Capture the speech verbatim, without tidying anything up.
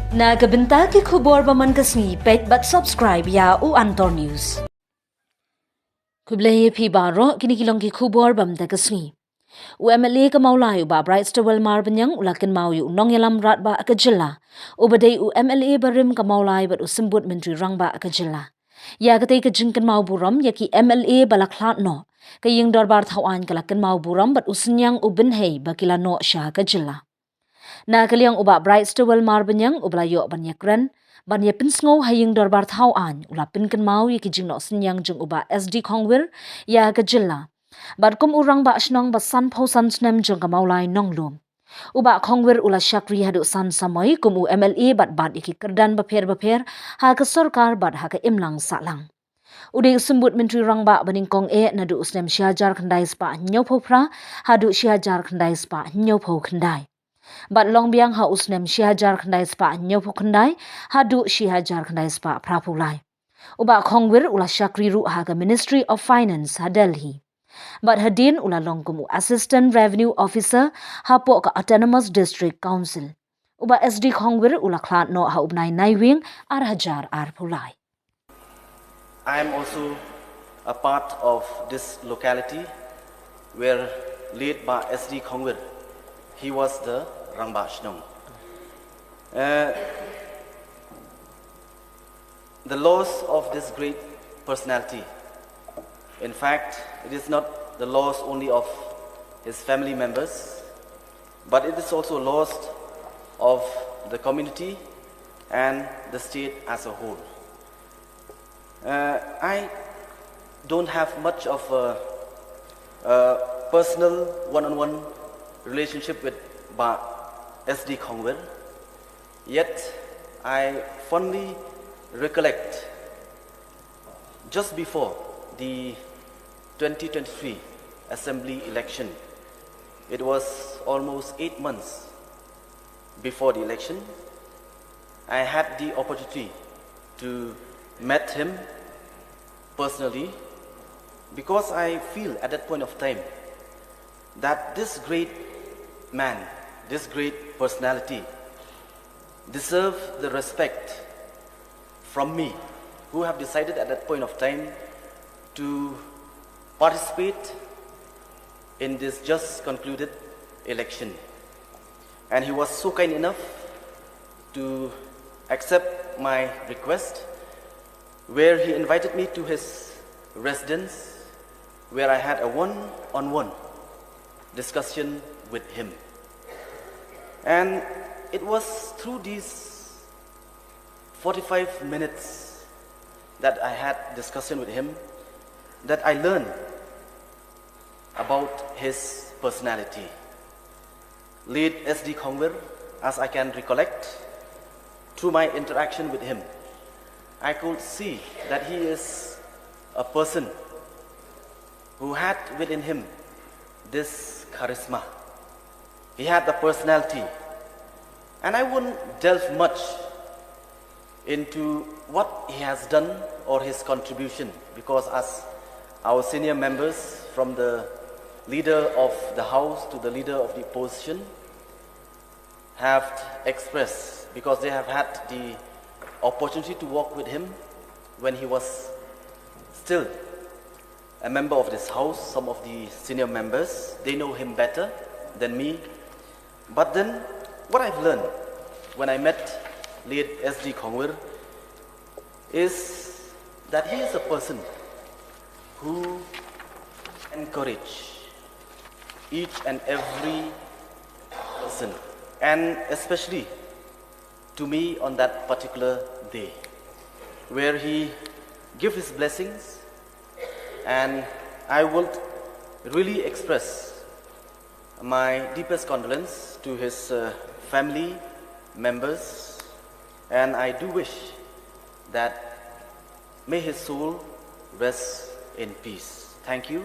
Na ka bynta ki khubor ba man ka sngi, peit bad subscribe ïa u Antor News. Khublei ïa phi baroh, kine ki long ki khubor ba man ka sngi. U M L A ka Mawlai u Bah Brightstarwell Marbaniang u la kynmaw ïa u nongïalam rangbah ka jylla, uba dei u M L A barim ka Mawlai bad u symbud Myntri Rangbah ka jylla, ïa katei ka jingkynmaw burom ïa ki M L A ba la khlad noh. Ka ïing dorbar thaw aiñ ka la kynmaw burom bad u synñiang u bynhei ba ki la noh sha ka jylla. Na ka liang u Bah Brightstarwell Marbaniang uba la ïoh ban ïakren, ban ïapynsngew ha ïing dorbar thaw aiñ, u la pynkynmaw ïa ki jingnoh synñiang jong u Bah S D Khongwir ïa ka jylla. Bad kum u rangbah shnong ba sanphew san snem jong ka Mawlai Nonglum. U Bah Khongwir u la shakri haduh san samoi kum u M L A bad bat ïa ki kyrdan bapher bapher ha ka sorkar bad ha ka imlang sahlang. U dei u symbud Myntri Rangbah ba nyngkong eh naduh u snem shi hajar khyndai spah hynñiewphew phra haduh shi hajar khyndai spah hynñiewphew khyndai. Bad long biang ha u snem shi hajar khyndai spah hynñiewphew khyndai haduh shi hajar khyndai spah phraphew lai. U Bah Khongwir u la shakri ruh ha ka Ministry of Finance ha Delhi. Bad hadien u la long kum u Assistant Revenue Officer hapoh ka Autonomous District Council. U Bah S D Khongwir u la khlad noh ha u bnai Naiwieng ar hajar arphew lai. I am also a part of this locality where late Bah S D Khongwir, he was the Rangbah Shnong. Uh, the loss of this great personality, in fact, it is not the loss only of his family members, but it is also loss of the community and the state as a whole. Uh, I don't have much of a, a personal one-on-one relationship with Bah S D Khongwir, yet I fondly recollect just before the twenty twenty-three assembly election, it was almost eight months before the election, I had the opportunity to meet him personally because I feel at that point of time that this great man, this great personality deserve the respect from me, who have decided at that point of time to participate in this just concluded election. And he was so kind enough to accept my request, where he invited me to his residence, where I had a one-on-one discussion with him. And it was through these forty-five minutes that I had discussion with him that I learned about his personality. Late S D Khongwir, as I can recollect, through my interaction with him, I could see that he is a person who had within him this charisma. He had the personality. And I won't delve much into what he has done or his contribution, because as our senior members, from the leader of the house to the leader of the opposition, have expressed, because they have had the opportunity to work with him when he was still a member of this house, some of the senior members, they know him better than me. But then, what I've learned when I met late S D Khongwir is that he is a person who encourage each and every person, and especially to me on that particular day, where he give his blessings, and I would really express my deepest condolence to his uh, family members, and I do wish that may his soul rest in peace. Thank you.